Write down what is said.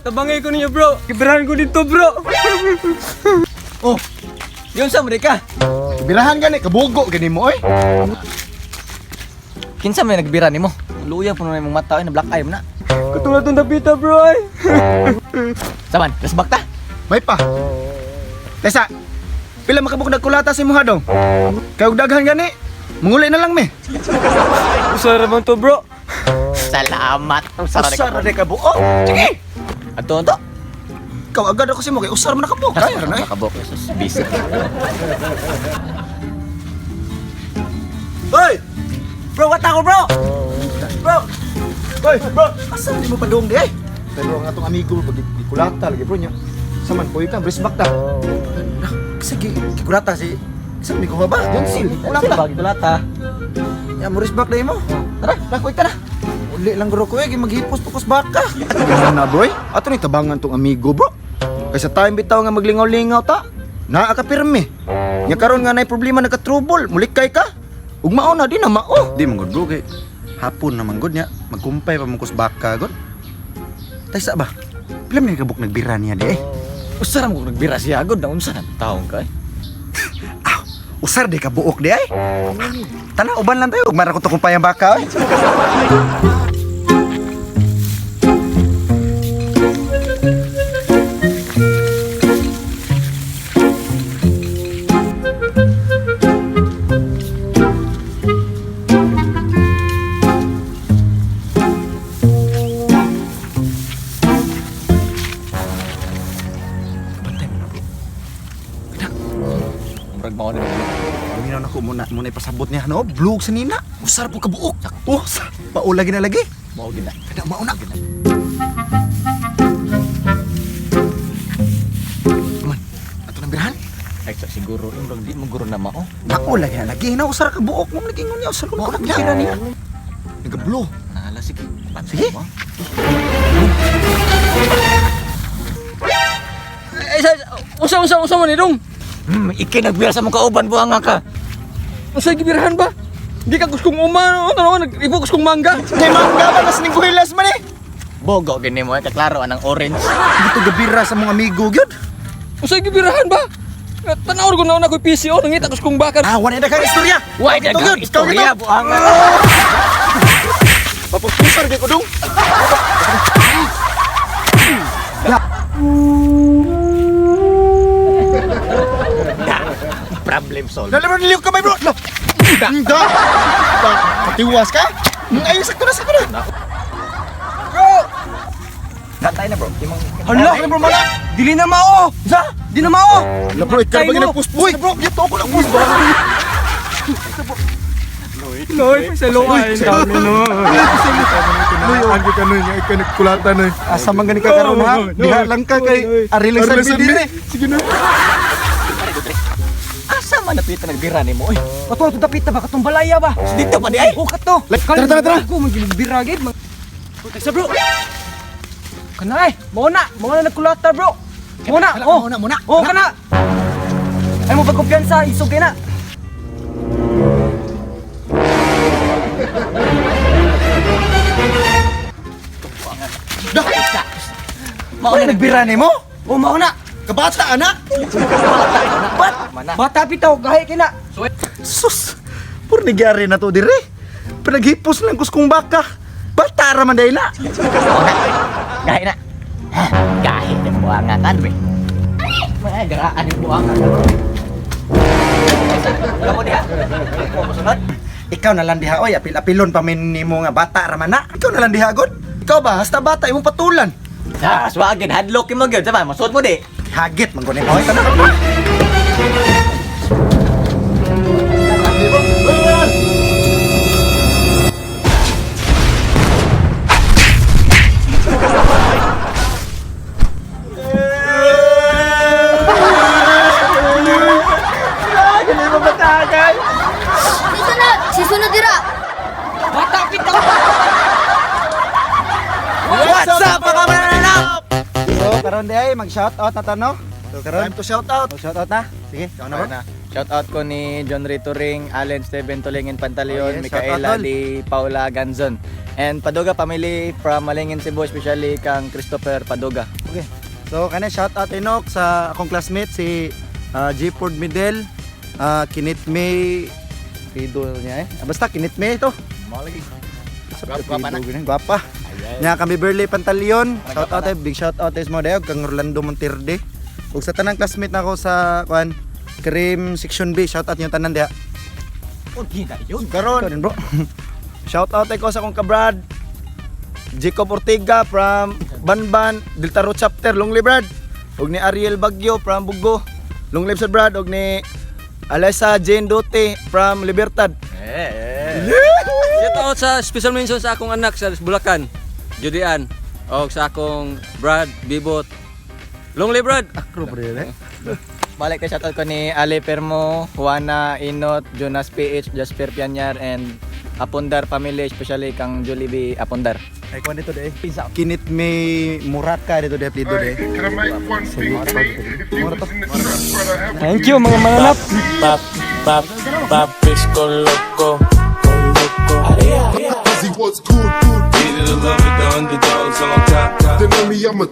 Tabangay ko ninyo, bro. Gibirahan ko dito, bro. Oh. Yun sa ka. Birahan gani kabugo gani mo oy. Kinsa may nagbira nimo? Luya puno na imong mata oy, na black eye mo na. Katulad tong dapita, bro ay. Saman, let's back ta. May pa. Tesa. Pila makabuk nagkulata sa imuha dong? Kay og daghan gani. Manguli na lang me. Usara man to, bro. Salamat. Usara Usar ra ka buo. Sige. Ato ato. Ikaw agad ako sa imo kay usar man na kabuok. Kaya ra na eh. Nakabok Jesus, busy. Hoy! Bro, what ako, bro? Bro. Hoy, bro. Asa di mo padung di ay? Pero ang atong amigo pag gikulata lagi bro nya. Saman ko ka brisbak ta. Nah, sige, gikulata si sa amigo ba? John Sil, Kulata. kulata. Kulata. Ya mo brisbak na imo. Tara, lakoy ta na. Uli lang guro ko eh, maghipos pukos baka. Ano na bro eh? Ato ni tabangan tong amigo bro. Kaysa time bitaw nga maglingaw-lingaw ta. Naa ka pirmi. Nya karon nga nay problema nagka-trouble, mulikay ka. Ug mao na di na mao. Di man gud bro kay hapon naman gud nya magkumpay pa man kus baka gud. Taysa ba? Pila man kabuk nagbira niya di eh. Usara mo kung nagbira siya agad na unsa na taong ka eh. Ah, usar di ka buok di ay. Tana uban lang tayo ugmara ko to kumpay ang baka oy. Bantay mo na, bro. Kana. Murag mao na bro. Luminaw na ko muna muna ipasabot niya no blug sa nina. Usar po ka buok. Oh, sa paula gina lagi. Mao gid na. Kada mao na. Man, ato nang birahan. Ay, sa siguro eh, murag di mo guro na mao. Mao lagi na lagi na usar ka buok mo nagingon niya usar ko na bira niya. Nagablo. Nahala sige. Bantay Sige. mo. Eh, sa, usa usa usa man ni dong. Ikay nagbira sa mong kauban buang nga ka. Usa gibirahan ba? Di ka gusto kong uma, ano ano, nag-ibo gusto kong mangga. Kay mangga ba mas ning kuhilas man eh. Bogo gini mo eh, kaklaro anang orange. Dito gabira sa mga amigo gyud. Usa gibirahan ba? Tanaw ko na ako PC oh, nangita gusto kong bakar. Ah, wala na kang istorya. Why Ito, daghang gyud. Ikaw istorya gito. buang nga. Papusar kay ko dong. Problem solved. Lalo bro, niliw ka ba bro? Lo. Hindi. Patiwas ka? Ay, sakto na, sakto na. Bantay na bro. Imong Hala, Ano bro, mala? Dili na mao. Sa? Di na mao. Hala bro, ikaw ba Tayo. ginagpuspos? Bro, dito ako nagpuspos. Noy, sa luay dami no. Noy, ang ka noy, nga ikaw nagkulata noy. Asa man gani ka karon ha? Diha lang ka kay Ariling Ariling San San dire. Sige na. Asa man napita nagbira nimo oy. Kato to dapita ba katong balaya ba? Dito pa di ay. O kato. Tara, tara, tara. Ko man ginibira gid. Sa bro. Kana ay, mao na, mao na nagkulata bro. Mao na, oh. Muna, muna. Oh, kana. Ay mo pagkumpiyansa, isog kay na. Mao na Nagbira nimo? Oh, mao na. Kabata, anak. Bat. Mana. Bata bitaw gahi kay na. Sus! Pur nagyari na to dire. Pinaghipos lang kus kong baka. Bata ra man dahil na. Mao na. Gahi na. Ha, gahi na buang nga kan be. Mga garaan yung buang nga. Kamu diha. Ako mosunod. Ikaw na lang diha oy, apil-apilon pa min nimo nga bata ra man na. Ikaw na lang diha god. Ikaw ba hasta bata imong patulan. Ah, swagin hadlock mo gyud, sama masuot mo di. Hagit man gud nimo oy tanan. Sisunod! Sisunod dira! Bata bitaw. What's up mga mananap? So karon di ay mag shout out na tano. So karon Time to shout out. shout out na. Sige, ikaw na bro. Shout Shout out ko ni John Ray Turing, Allen Steven Tulingin Pantaleon, Oh, yes. Shout Micaela out, tol. Di Paula Ganzon. And Paduga family from Malingin, Cebu, especially kang Christopher Paduga. Okay. So kani, shout out Enoch sa akong classmate si G. Ford Midel, Kinit May Pido niya eh. Basta Kinit May ito. Mao lagi. Gwapa, Gwapa na. Gwapa. Nya kami Berley Pantaleon. Shout out eh, big shout out eh sa mga dayog kang Orlando Monterde. Ug sa tanang classmate nako sa kuan Cream Section B, shout out yung tanan diha. Okay na yun. Karon, Ikaw din, bro. shout out ko sa akong kabrad Jacob Ortega from Banban, Delta Road Chapter, Longley, Brad. Og ni Ariel Bagyo from Bugo. Long live sa Brad og ni Alessa Jane Dote from Libertad. Shout out sa special mention sa akong anak sa Bulacan, Judian. O sa akong Brad Bibot. Long live, Brad! Akro bro eh. Balik kay shoutout ko ni Ale Permo, Juana Inot, Jonas PH, Jasper Pianyar, and Apondar family, especially kang Julie B. Apondar. Ay kuan dito de. Kinit May Muraka dito de plido de. Can I make one thing clear? If you was in the trap, brother, how would Thank you, mga mananap. Pap, pap, pap, con loco, con loco. Cause he was good, good. Hated to love it, the underdogs on top. They know me, I'm a